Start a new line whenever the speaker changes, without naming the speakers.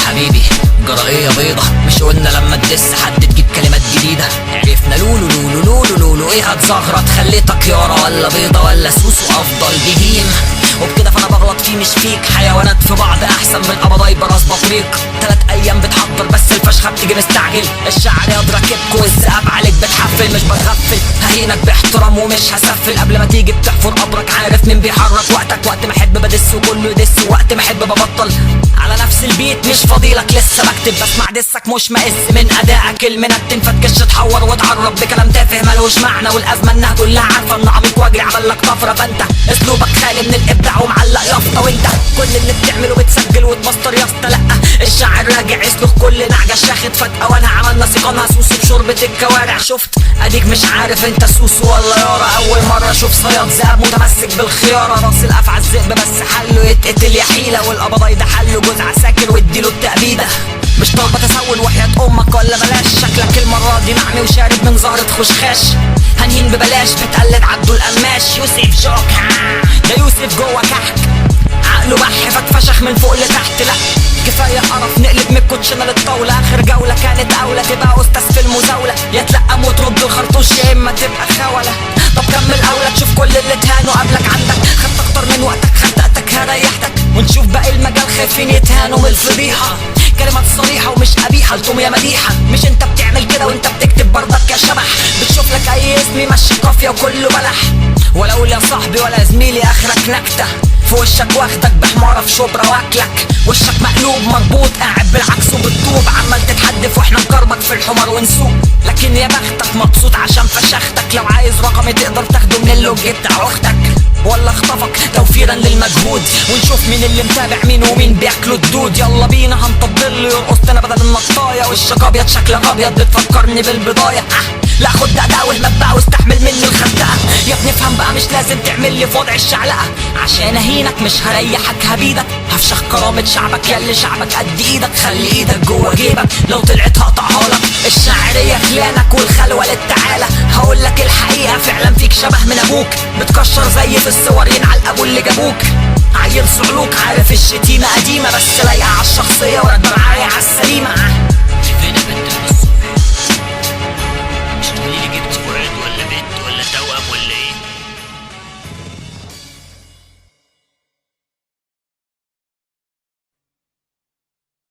حبيبي جرائية بيضة، مش قلنا لما تدس حد تجيب كلمات جديدة؟ عرفنا لولو لولو لولو لولو ايه هتزغرط، خليتك يارا ولا بيضة ولا سوسو افضل بهيم. وبكده فانا بغلط فيه مش فيك، حيوانات في بعض احسن من قبضاي براس بطريق. 3 ايام بتحضر بس الفشخة بتيجي مستعجل، الشعر ياض راكبك والذئاب عليك بتحفل. مش بتغفل ههينك باحترام ومش هسفل، قبل ما تيجي بتحفر قبرك عارف مين بيحرك وقتك. وقت ما احب بدس وكله يدس، وقت ما احب ببطل على نفس البيت. مش فاضيلك لسه بكتب بسمع دسك مش مئز من ادائك المنتن، فتكش تحور وتعرب بكلام تافه ملوش معنى. والازمة انها كلها عارفه ان عميق واجري عمل لك طفرة، فانت اسلوبك خالي من الابداع ومعلق يافطة، وانت كل اللي بتعمله بتسجل وتمسطر يا اسطى. لا الشاعر راجع يسلخ كل نعجة شاخد فجاة، وانا عملنا سيقانها سوسو بشوربه الكوارع. شفت اديك مش عارف انت سوسو ولا يارا، اول مرة اشوف صياد ذئاب متمسك بالخياره. راس الافعى الذئب بس حله يتقتل يا حيله، والقبضاي ده حله جوز عساكر واديله التأبيده. مش طالبه تسول وحياة امك ولا بلاش، شكلك المرة دي معمي وشارب من زهرة خشخاش. هنين ببلاش بتقلد عبده القماش، يوسف جوك ده يوسف جوه كحك، عقله بح فاتفشخ من فوق لتحت. لا كفاية قرف نقلب من الكوتشنه للطاوله، اخر جولة كانت اولى تبقى استاذ في المزاوله، يا تلقم وترد الخرطوش يا اما تبقى خوله. طب كمل اولى تشوف كل اللي اتهانوا قبلك، عندك خدت اكتر من وقتك خدتك هريحتك، ونشوف باقي المجال خايفين يتهانوا من الفضيحة. كلمات صريحة ومش قبيحة لتم يا مديحة، مش انت بتعمل كده وانت بتكتب بردك يا شبح، بتشوف لك اي اسم يمشي قافية وكله بلح. ولا اقول يا صاحبي ولا زميلي اخرك نكتة في وشك، واخدك بحمارة في شبرا واكلك، وشك مقلوب مربوط قاعد بالعكس وبالطوب، عمال تتحدف واحنا نكرمك في الحمار ونسوق. لكن يا بختك مبسوط عشان فشختك، لو عايز رقمي تقدر تاخده من اللوج بتاع اختك، ولا اخطفك توفيرا للمجهود، ونشوف مين اللي متابع مين ومين بياكلوا الدود. يلا بينا هنطبل له يرقص انا بدل النطايه، وشك ابيض شكلك ابيض بتفكرني بالبضايه. لا خد ده ده والمبقى واستحمل مني الخندقه، يا ابني افهم بقى مش لازم تعمل لي في وضع الشعلقه، عشان اهينك مش هريحك هبيدك، هفشخ كرامة شعبك ياللي شعبك قد ايدك، خلي ايدك جوه جيبك لو طلعت هقطعها لك. الشاعريه خلانك والخلوه للتعالى، هقول لك الحقيقة فعلا فيك شبه من ابوك، بتكشر زي في الصور ينعل ابو اللي جابوك. عيل صعلوك عارف الشتيمة قديمة بس لايقة على الشخصية، وراكبه معايا على